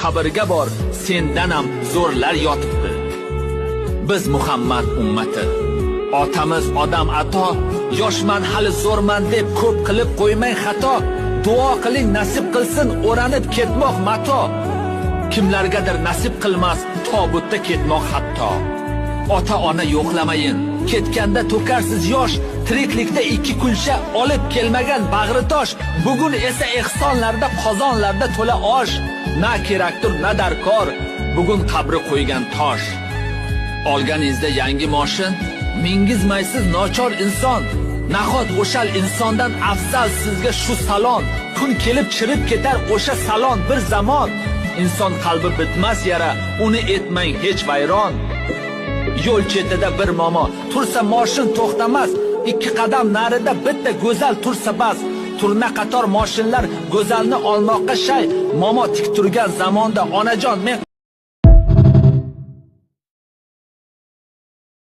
Qabrga bor, sendan ham zo'rlar yotibdi. Biz Muhammad ummati. Otamiz Odam ato, yoshman hali zo'rman deb ko'p qilib qo'ymang xato. Duo qiling, nasib qilsin o'ranib ketmoq mato. Kimlargadir nasib qilmas tobutda ketmoq hatto. Ota ona yo'qlamayin, ketganda to'karsiz yosh, tiriklikda ikki kulcha olib kelmagan bag'ri tosh, bugun esa ehsonlarda, qozonlarda to'la osh. Na kerakdir, na darkor, bugun qabri qo'ygan tosh. Olganingizda yangi moshin, mingizmaysiz nochor inson. Nahot o'shal insondan afzal sizga shu salon? Kun kelib chirib ketar o'sha salon bir zamon. Inson qalbi bitmas yara, uni etmang hech vayron. Yo'l chetida bir momo tursa, moshin to'xtamas. Ikki qadam narida bitta go'zal tursa bas. Turna qator moshinlar go'zalni olmoqqa shay. Momo tik turgan zamonda, onajon, men